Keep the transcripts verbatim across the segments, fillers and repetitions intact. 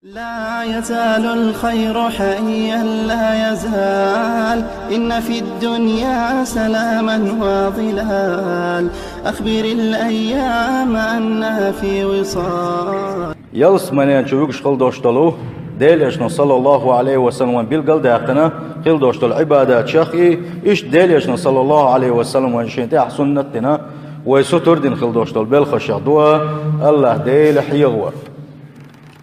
لا يزال الخير حيا، لا يزال، إن في الدنيا سلاما وظلال. أخبر الأيام أنها في وصال. Ялсмане чу вуьгуш хила долуш долу, Делан Элчано, саллаллаху Ӏалайхи ва саллам, билгалдаьккхина хила долуш долу Ӏибадатех и, иштта Делан Элчано, саллаллаху Ӏалайхи ва саллам, шен тӀехь суннат дина, вай сутур дина хила долуш долу белхашех ду Аллах Дела хьехавар.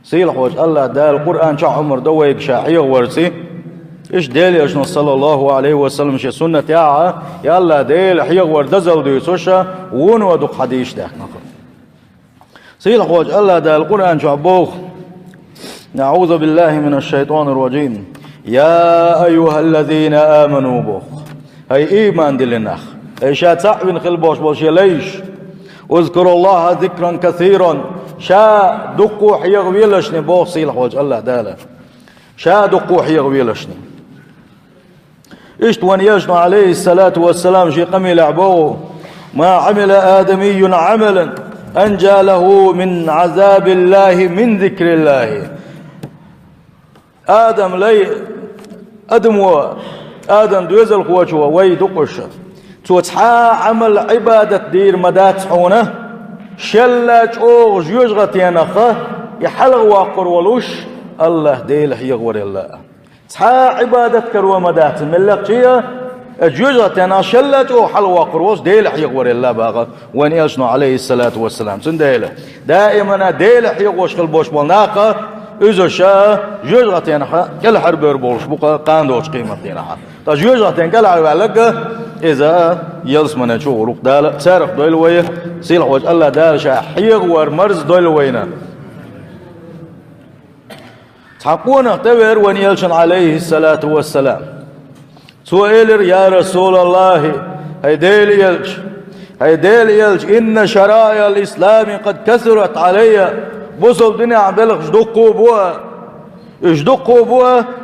Сийлахьволчу Аллах Дала Къуръан чохь омра до вайга ша хьехаварца. Иштта Делан Элчано, саллаллаху Ӏалайхи ва саллам, шен суннатехь, я Аллах Дела хьехавар дозалла дуьйцуш, вуно дукха хьадисаш даьккхина. Сийлахьволчу Аллах Дала Къуръан чохь боху: أعوذ بالله من الشيطان الرجيم. يا أيها الذين آمنوا, боху. ХӀай ийман диллина нах! ХӀай ша цхьаъ вина хила болуш болу шен лайш! اذكروا الله ذكرا كثيرا. Ша дуккха хьехавелашни, боху сийлахьволчу Аллах Дала. Ша дуккха хьехавелашни. Иштта вайн Элчано, Ӏалайхиссалату вассалам, шен къамелехь боху: ما عمل آدمي عملا أنجى له من عذاب الله من ذكر الله. Адам лай, адамо, Адам доьзалхочо, вай ду-кх уьш. Цо цхьа а Ӏамал, Ӏибадат дийр ма дац хьуна, шелла чӀогӀа жоьжахатенах и хьалхавоккхур волуш, Аллах Дела хьехаварелла. Цхьа а Ӏибадат каро ма дац, меллакхче а, жоьжахатенах шелла чӀогӀа хьалхавоккхур волуш Дела хьехаварелла боху вайн Элчано, Ӏалайхиссалату вассалам. Цундела даимана Дела хьехош хила болуш болу нах, уьш жоьжахатенах кӀелхьарбевр болуш бу-кх кхана долчу къематдийнахь. Ткъа жоьжахатенах кӀелхьарваьлларг, иза ялсмане чу гӀур ву-кх. Дала царах дойла вай, сийлахьволчу Аллах Дала ша хьехавар марздойла вайна. Цхьа къонах тӀевеара вайн Элчанна, Ӏалайхиссалату вассалам. Цо элира: يا رسول الله, хӀай Делан Элча, хӀай Делан Элча, إن شرائع الإسلام قد كثرت علي. Бусалба динехь белхаш дуккха а бу, уьш дуккха а бу,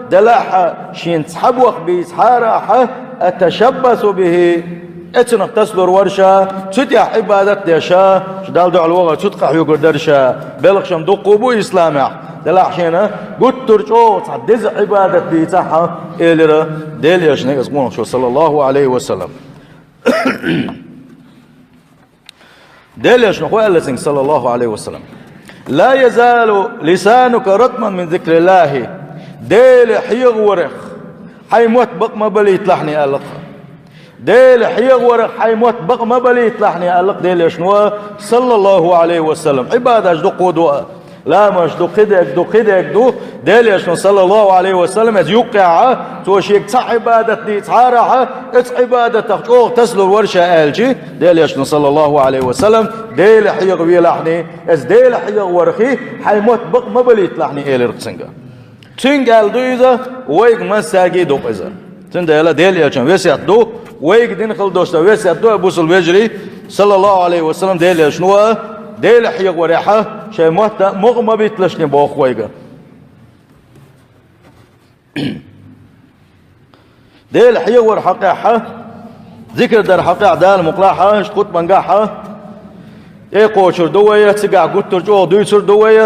делахь а шена цхьа бохам бийцахьара ахь, أتشبث به. Эцунах тасалур вара ша, цу тӀехь Ӏибадат деш ша, шу Далла дуьхьал вахар цу тӀе къахьоьгур дара ша. Белхаш-м дуккха а бу исламехь, делахь шена гуттар а чӀогӀа цхьа деза Ӏибадат дийцахь ахь, элира Делан Элчане иза къонахчо, саллаллаху Ӏалайхи ва саллам. Делан Элчано хӀун аьлла цуьнга, саллаллаху Ӏалайхи ва саллам: لا يزال لسانك رطبا من ذكر الله. Дела хьехаварах хьайн мотт бакъ ма балийталахь, аьлла-кх. Дела хьехаварах хьайн мотт бакъ ма балийталахь, аьлла-кх Делан Элчано, саллаллаху Ӏалайхи ва саллам. Ӏибадаташ дуккха а ду, ламазаш ду, кхидерг ду, кхидерг ду. Делан Элчано, саллаллаху Ӏалайхи ва саллам, иза юккъехь, цо шега цхьа Ӏибадат дийцахьара ахь, оцу Ӏибадатах чӀогӀа тасалур вара ша аьлча, Делан Элчано, саллаллаху Ӏалайхи ва саллам, Дела хьехавелахь, иза Дела хьехаварах хьайн мотт бакъ ма балийталахь, элира-кх цуьнга. Цуьнга аьлла ду иза, вайга массаьрга а ду-кх иза. Цундела Делан Элчанан весет ду, вайга дина хила долуш долу весет ду, бусалба вежарий, саллаллаху Ӏалайхи ва саллам, Делан Элчано а, Дела хьехаварехь шайн мотт а мукъа ма битталаш, боху вайга. Дела хьехавар хьакъехь, зикр дар хьакъехь, Дала мукъалахь, иштта хутбангахь тӀекхочур ду вай, цигахь гуттар а чӀогӀа дуьйцур ду вай,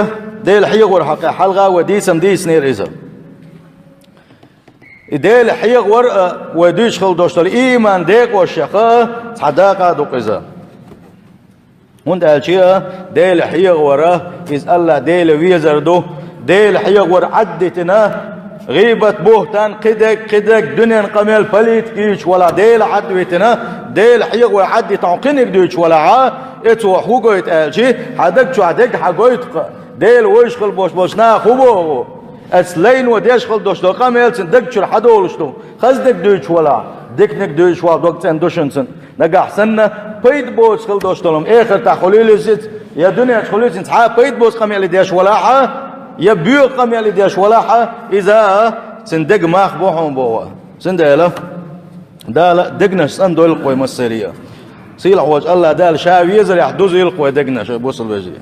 Дела хьехавар хьакъехь хьалха вай дийцам дийцинера иза. И Дела хьехавар а, вай дуьйцуш хила долуш долу ийман декъашех цхьа дакъа а ду-кх иза. ХӀунда аьлча Дела хьехавар а, иза Аллах Дела везар ду. Дела хьехавар Ӏаддитина, гӀийбат, бухӀтан, кхидерг, кхидерг, дуьненан къамел, политика дуьйцуш валахь, Дела Ӏадвитина, Дела хьехавар Ӏаддитина хьо кхиниг дуьйцуш валахь, эцо хӀун гойту аьлча, хьан даг чохь дерг хьан гойту-кх. Дела вевзаш хила болуш болчу наха хӀун боху? Оцу лайно деш хила долуш долу къамел цуьнан даг чуьра хьан долуш ду? Хазаниг дуьйцуш валахь, диканиг дуьйцуш валахь, дог цӀена ду шуна цуьнан. Нагахь санна пайда боцуш хила долуш долу, эхартахь хуьлийла иза, я дуьнен чу хуьлийла иза, цхьа а пайда боцу къамеле деш валахь, я боьха къамеле деш валахь, иза цуьнан деган мах бу хьуна боху. Цундела Дала дегнаш цӀандойла-кх вай массаре а. Сийлахь волчу Аллах Дала Ша везарехь дузийла-кх вай дегнаш, бусалба вежарий.